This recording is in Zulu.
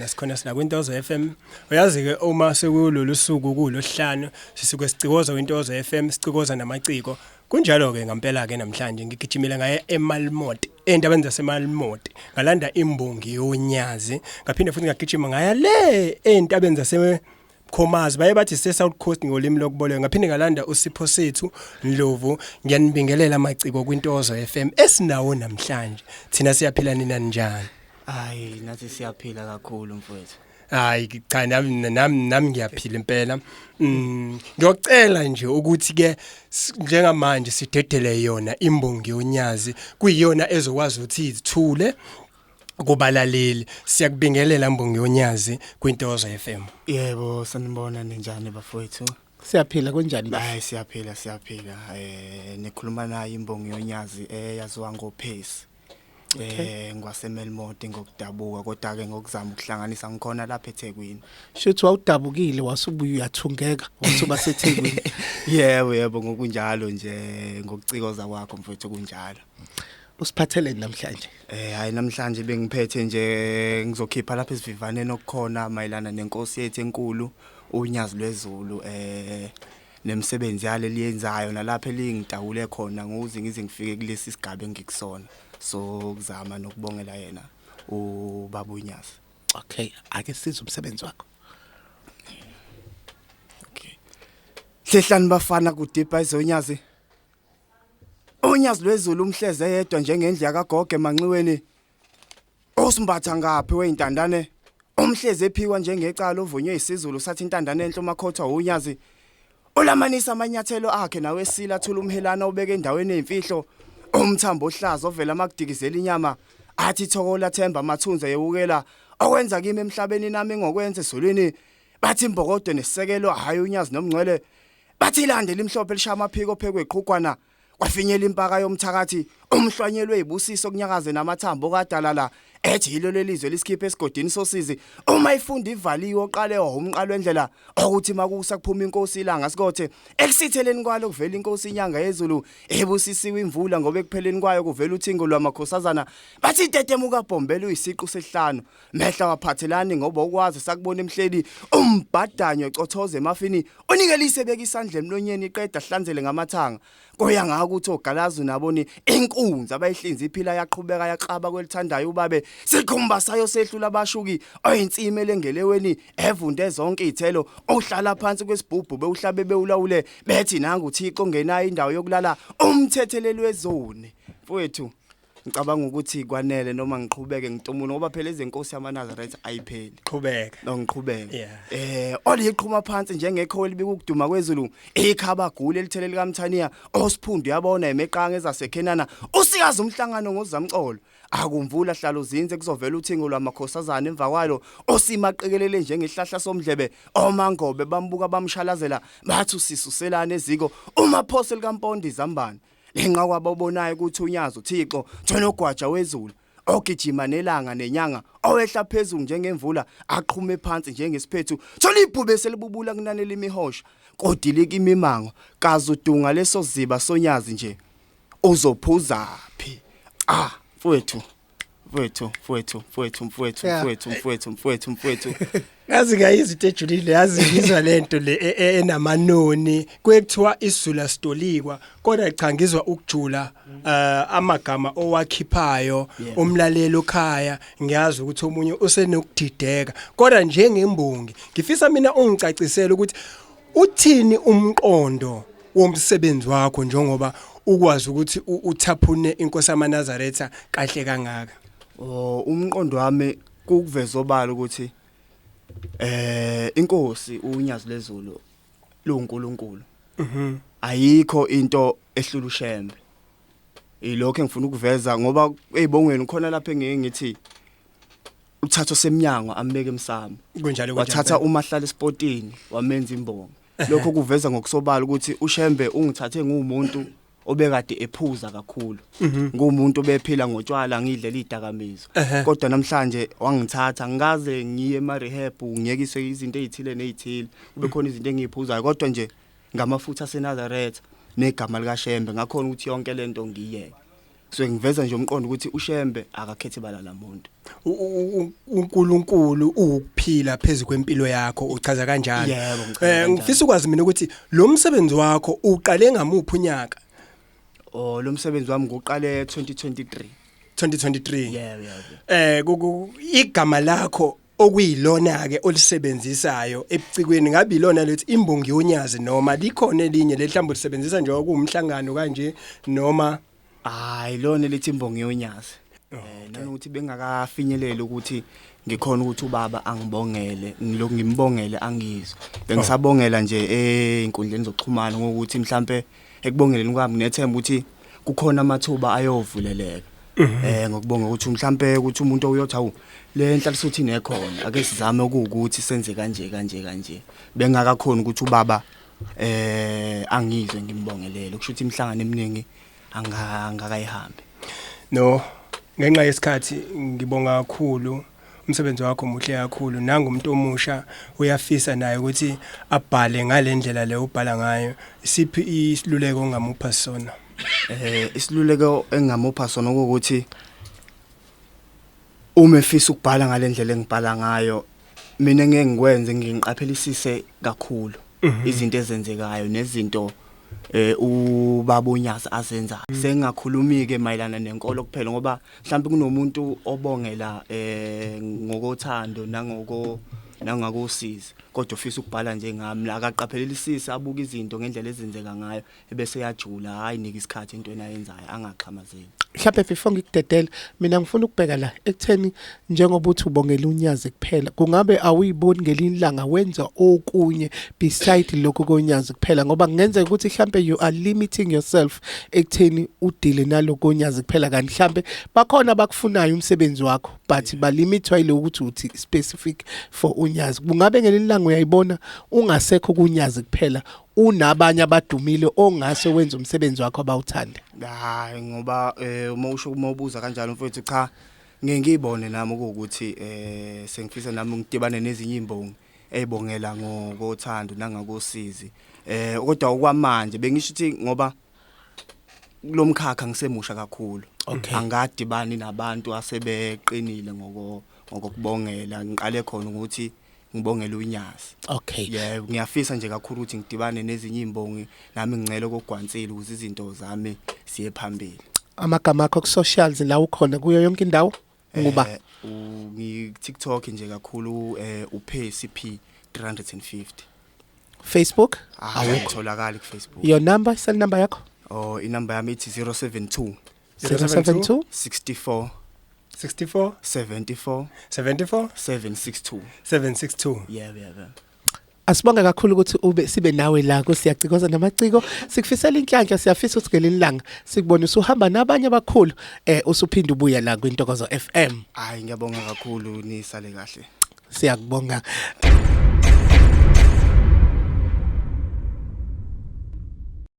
Sikhona sikhona sila kwintozo FM. Uyazi ke uma sekulolu suku kulosihlanu sisuke sicikoza kwintozo FM sicikoza namaciko. Kunjalo ke ngempela ke namhlanje ngigijimile ngaye eMalmot endabeni zaseMalmot ngalanda imbongi yonyazi ngaphinde futhi ngagijima ngaya le entabeni zase Khomazi baye bathi se South Coast ngolimi lokuboleka ngaphinde ngalanda uSipho sethu Ndlovu. Ngiyanibingelela amaciko kwintozo FM esinawo namhlanje. Thina siyaphila, nina njani? Hayi, nathi siyaphila kakhulu, mfowethu. Hayi cha, nami ngiyaphila impela. Ngiyocela nje ukuthi ke njengamanje sidedele yona imbongi yonyazi kuyiyona ezokwazi ukuthi izithule kubalaleli. Siyakubingelela, mbongi yonyazi, kwintozo FM. Yebo, sanibona, ninjani bafowethu? Siyaphila, kunjani ba? Hayi, siyaphila, siyaphila. Nikhuluma naye imbongi yonyazi eyaziwa ngoPace. NgwaseMelmoth ngokudabuka, kodwa ke ngokuzama ukuhlanganisa ngikhona lapha eThekwini. Shuthi wawudabukile wasubuya uyathungeka wasuba seThekwini. Yebo, ngokunjalo nje, ngokucikoza kwakho mfowethu, kunjalo. Usiphatheleni namhlanje? Hayi, namhlanje bengiphethe nje ngizokhipha lapha esivivaneni okukhona mayelana nenkosi yethu enkulu uNyazi lwezulu nemisebenzi yale liyenzayo nalapha elingitawule khona ngokuze ngize ngifike kulesi sigaba engikusona, so kuzama nokubongela yena ubaba uNyazi. Okay, ake sizwe umsebenzi wakho. Okay. Hlehlani bafana, kudipha izonyazi. Unyazi lwezulu umhleze yedwa njengendlu yakagogo emanxiweni. Usimbatha ngaphi weintandane? Umhleze ephikwa njengecala ovunywe isizulu sathi intandane enhle umakhotha unyazi. Ulamanisa amanyathelo akhe nawe esila thula umhelana ubeke endaweni ezimfihlo. Umthambo ohlaza ovela makudikizela inyama athi thokola themba amathunze yewukela okwenza kimi emhlabeni nami ngokwenza ezulwini. Bathi imbokodo nesisekelo, hayi unyazi nomngcwele. Bathi ilande limhlophe lishaya amaphiko phekwe eqhugwana kwafinyela impaka yomthakathi umhlwanyelwe ibusiso kunyakaze namathambo kadalala ethi yilo lelizwe lisikhiphe esigodini sosizi. Uma ifunda ivaliwe oqale umqalo wendlela okuthi makusa kuphuma inkosi ilanga sikothe ekusitheleni kwalo kuvela inkosi inyanga yezulu ebusisiwe imvula ngoba ekupheleni kwayo kuvela uthingo lwamakhosazana. Bathi itetemuka bhombela uyisiqu sesihlanu mehla waphathelani ngoba ukwazi sakubona emhleli umbhadanyo ecothoza emafini unikelise beka isandla emlonyeni iqeda hlanzele ngamathanga koya ngako ukuthi ogalazu naboni inkunzi abayihlinza iphila yaqhubeka yaqaba kwelithandayo ubabe sikhumba sayo sehlula abashuki oyinsimi elengeleweni evunde zonke izithelo ohlala phansi kwesibhubhu bewuhlabe bewulawule bethi nangu uThixo ongenayo indawo yokulala umthetheleli wezoni. Mfowethu, ngicabanga ukuthi kwanele noma ngiqhubeke ngitumule, ngoba phela izenkosi yamaNazaretha ayipheli. Qhubeka. No, ngiqhubeke. Oliqhuma phansi njengekho elibika ukuduma kwezulu ikhabagula elithele likaMthaniya osiphundu yabona emeqanga ezasekhenana usikaza umhlangano ngozamcolo akumvula hlalo zinze kuzovela uthingo lwamakhosazana emva kwalo osimaqekelele njengehlahla somdlebe omangobe bambuka bamshalazela bathi usisuselana eziko umaphose likaMpondo izambane lenqa kwababonayo ukuthi unyazi uThixo thonogwaja wezulu ogijima nelanga nenyanga owehla phezulu njengemvula aqhume phansi njengesiphethu thola ibhube selibubula kunanela imihosha kodilika imimango kazudunga leso ziba sonyazi nje uzophuza phi? Ah mfowethu, mfowethu, mfowethu, mfowethu, mfowethu, mfowethu, mfowethu, mfowethu, mfowethu. Yazi ngayizwa into ejulile, yazi ngizwa lento le enamanoni kuyekuthiwa isizulu sitolikwa, kodwa cha, ngizwa ukujula amagama owakhiphayo. Umlaleli okhaya ngiyazi ukuthi omunye usenokudideka, kodwa njengembongi ngifisa mina ungicacisele ukuthi uthini umqondo womsebenzi wakho njengoba ukwazi ukuthi uthaphune inkosi yamaNazaretha kahle kangaka. Oh, umqondo wami kukuveza obala ukuthi inkosi unyazi lezulu luNkulunkulu. Ayikho into ehlula uShembe. Ilokho engifuna ukuveza ngoba ezibongweni khona lapha engeke ngithi uthatha osemnyango ambeke emsamo. Kunjalo. Wathatha umahlala esipotini wamenza imbongi. Lokho kuveza ngokusobala ukuthi uShembe ungithathe ngumuntu obekade ephuza kakhulu, ngumuntu obephila ngotshwala, ngidlela idakamizwa, kodwa namhlanje wangithatha ngikaze ngiye ema rehab ngiyekiswe izinto ezithile nezithile, kube khona izinto engiyiphuzayo, kodwa nje ngamafutha aseNazaretha negama likaShembe ngakhona ukuthi yonke lento ngiyeke. Kusuke ngiveza nje umqondo ukuthi uShembe akakhethe bala lamuntu. uNkulunkulu uwukuphila phezulu kwempilo yakho, uchaza kanjalo? Yebo, ngichaza kanjalo. Ngifisa ukwazi mina ukuthi lo msebenzi wakho uqale ngamuphi unyaka? Oh, lo msebenzi wami nguqale 2023. 2023. Yebo. Igama lakho okuyilona ke olisebenzisayo ebucikweni, ngabe ilona lethi imbongi yonyazi noma likhona elinye lehlamba ulisebenzisa nje okuwumhlangano kanje noma? Hayi, lona lithi imbongi yonyazi. Nanokuthi bengakafinyeleli ukuthi ngikhona ukuthi ubaba angibongele, ngilokhu ngimbongele angizwe. Bengisabongela nje einkundleni zokuxhumana ngokuthi mhlambe ekubongeleni kwami nginethemba ukuthi kukhona amathuba ayovuleleka. Ngokubonga ukuthi mhlambe ukuthi umuntu oyothi awu le nhlalasuthi nekhona, ake sizame ukuthi senze kanje kanje kanje. Bengakakhona ukuthi ubaba angizwe ngimbongelele, kusho ukuthi imihlangano eminingi angakayihambi. No, ngenxa yesikhathi ngibonga kakhulu, umsebenzi wakho muhle kakhulu. Nangumuntu omusha uyafisa naye ukuthi abhale ngalendlela le ubhala ngayo, isiphi isiluleko ongamupha sona? Isiluleko engamupha sona ukuthi uma efisa ukubhala ngalendlela engibhala ngayo, mina ngeke ngikwenze, ngiqaphelisise kakhulu izinto ezenzekayo nezinto ubaba uNyazi azenzayo. Sengingakhulumi ke mayelana nenkolo kuphela, ngoba mhlawumbe kunomuntu obongela ngokothando nangakosizi, kodwa ufisa ukubhala njengami, akaqaphelisise abuke izinto ngendlela ezenzeka ngayo ebese yajula, hayi nika isikhathi entweni ayenzayo, angaxhamazeli. Mhlawumbe before ngikudedele, mina ngifuna ukubheka la ekutheni njengoba uthi ubongela unyazi kuphela, kungabe awuyiboni ngelinye ilanga wenza okunye beside lokho konyazi kuphela? Ngoba kungenzeka ukuthi mhlambe you are limiting yourself ekutheni udile naloko konyazi kuphela, kanti mhlambe bakhona abakufunayo umsebenzi wakho but balimitwa yilo ukuthi uthi specific for unyazi. Kungabe ngelinye ilanga uyayibona ungasekho kunyazi kuphela, unabanye abadumile ongase wenze umsebenzi wakho abawuthande? Hayi, ngoba uma usho, uma ubuza kanjalo mfowethu, cha, ngeke ngiyibone nami ukuthi sengifisa nami ngidibane nezinye imbongi ezibongela ngokothando nangakosizi. Kodwa okwamanje bengisho ukuthi ngoba kulomkhakha ngisemusha kakhulu, angadibani nabantu asebeqinile ngokubongela, ngiqale khona ukuthi ngibongele unyazi. Yebo, ngiyafisa nje kakhulu ukuthi ngidibane nezinye imbongi nami, ngicela okugwansile ukuze izinto zami siye phambili. Amagama akho ku socials la ukhona kuyo yonke indawo nguba? Ngi TikTok nje kakhulu, uPC P 350. Facebook? Awutholakali ku Facebook. Your number, cell number yakho? Oh, inamba yami ithi 072 072 64 64 74 74 762. 762. Yebo. Asibonge kakhulu ukuthi ube sibe nawe la kusiyacikoza namaciko. Sikufisela inhlanhla, siyafisa ukuthi ngelinye ilanga sikubone usuhamba nabanye abakhulu, usuphinda ubuya la kwiNtokozo FM. Hayi, ngiyabonga kakhulu, nisale kahle. Siyakubonga.